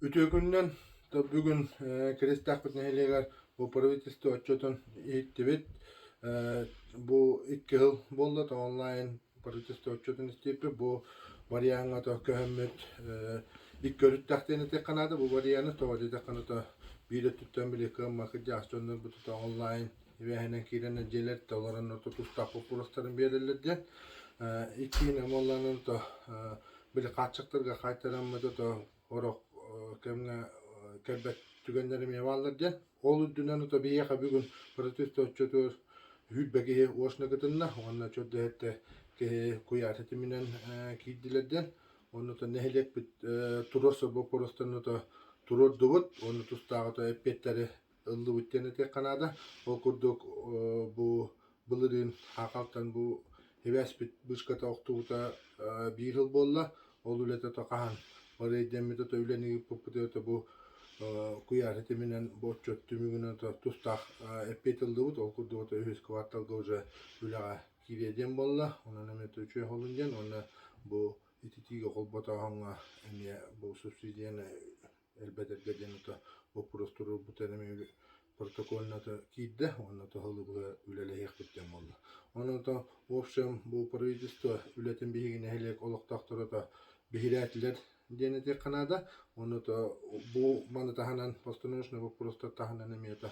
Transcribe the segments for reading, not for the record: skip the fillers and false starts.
Үтүө күнүнэн бүгүн Киристээхпит нэһилиэгэр бу правительство отчетун иһиттибит. Бу икки сыл буолла то онлайн правительство отчетун истиэппит. Бу вариаҥҥа то көһөммүт икки өрүттээх диэн этиэххэ наада. Бу варианы тоҕо диэтэххинэ то биир өттүттэн били кыамма кырдьаҕас дьоннорбут то онлайн ибээһинэн киирэн дьиэлэр толорон тустаах боппуруостарын биэрэллэр диэн. Иккиһинэн буоллаҕына то били хааччахтарга хаайтараммыта то орох кэмҥэ кэлбэт түгэннэр эмиэ бааллар диэн. Ол үрдүнэн ото биһиэхэ бүгүн протест отчетугар 20 киһи очно кытынна уонна чөрдөһөттө киһи куйаар ситиминэн киирдилэр диэн. Онно нэһилиэкпит туруорсар боппуруостарын ото туруордубут уонна тустаах ото эппиэттэри ыллыбыт диэн этиэххэ наада. Ол курдук бу былырыын Хаахалтан бу сибээспит быышката охтубута биир сыл буолла. Ол үлэтэ то хаһан барыай дэммит ото үлэни ыыппыппыт это бу куйаар ситиминэн бу отчуот түмүгүнэн тустаах эппиэт ыллыбыт. Ол курдук ото үһүс кварталга уже үлэҕэ киириэ диэн буолла. Онон эмиэ үчүгэй буоллун диэн уонна бу ититиигэ холботооһуҥҥа эмиэ бу субсидияны элбэтэргэ диэн ото боппуруос туруорбута эмиэ протокольно киирдэ уонна тоһолугуһа үлэлэһиэхпит диэн буолла. Онон в общем бу правительство үлэтин биһиги нэһилиэк олохтоохторо то биһирээтилэр диэн этиэххэ наада. Уонна то бу маны таһынан постановочный боппуруостар таһынан эмиэ то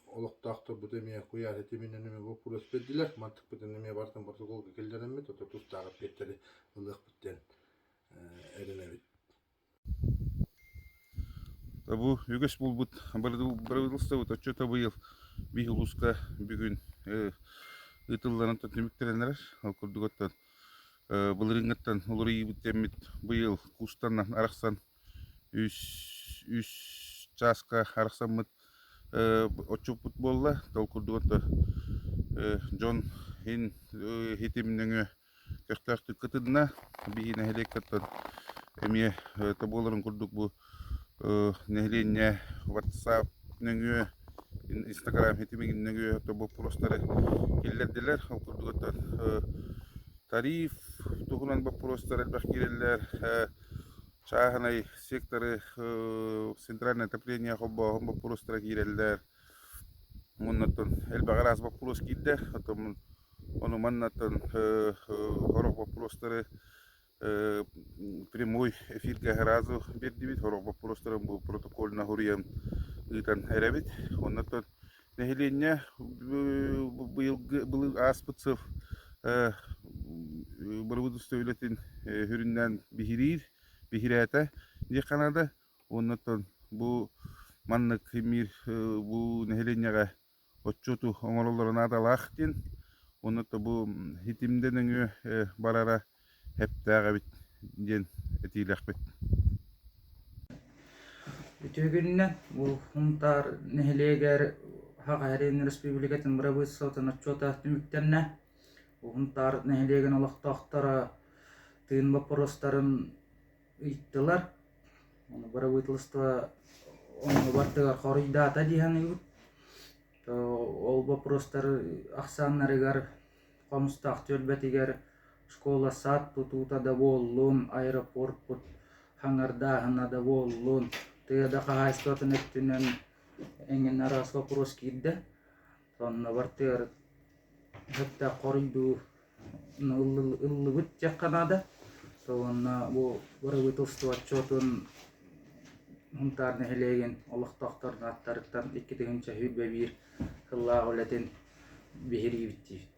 олохтоохторбут эмиэ куйаар ситиминэн эмиэ боппуруос биэрдилэр. Мантыкпытын эмиэ барытын протоколга киллэрэммит, ото тустаах эппиэттэри ылыахпыт диэн эрэнэбит. Бу үгэс буолбут бырабыыталыстыбабыт отчуота быйыл биир улууска бүгүн ыытылларын түмүктэрэн эрэр. Ол курдук оттон былырыыҥҥыттан уларыйыыбыт дэммит быйыл куустан арахсан үс үс чааска арахсаммыт отчуппут буолла. Ол курдук оттон дьон иһин ситим нөҥүө көхтөөхтүк кытынна. Биһи нэһилиэккэ эмиэ буоларын курдук бу нэһилиэнньэ WhatsApp нөҥүө, Instagram ситимин нөҥүө боппуруостары киллэрдилэр. Ол курдук тариф туһунан боппуруостар элбэх киирэллэр. Чааһынай секторы центральное отопление холбооһун боппуруостара киирэллэр. Уонна элбэх араас боппуруос киирдэ. Оттон Ону маннаттан сорох боппуруостары прямой эфиргэ сразу биэрдибит, сорох боппуруостарын бу протокольно суруйан ыытан эрэбит. Оннуттан нэһилиэнньэ быйылгы былыр ааспыт сыл бырабыыталыстыба үлэтин сүрүннээн биһириир, биһирээтэ диэххэ наада. Уоннаттан бу маннык мир бу нэһилиэнньэҕэ отчуоту оҥороллоро наадалаах диэн уонна да бу ситимдэ нөҥүө барара эптээх эбит диэн этиилэхпит. Үтүө күнүнэн бу Сунтаар нэһилиэгэр Саха Сирин Республикатын бырабыыталыстыбатын отчуота түмүктэннэ. Сунтаар нэһилиэгин олохтоохторо тыын боппуруостарын ыйыттылар. Ону бырабыыталыстыба онно барытыгар хоруйдаата дии саныыбыт. Ол боппуруостар ахсааннарыгар Хомустаах түөлбэтигэр школа-сад тутуута да буоллун, аэропорпут хаҥардааһына да буоллун, тыа да хаһаайыстыбатын өттүнэн эҥин араас боппуруос киирдэ. Онно барытыгар сөптөөх хоруйдуу ыллыбыт диэххэ наада. Уонна бу бырабыыталыстыба отчуотун Сунтаар нэһилиэгин олохтоохторун ааттарыттан 2021 сыллаах үлэтин биһириибит диибит.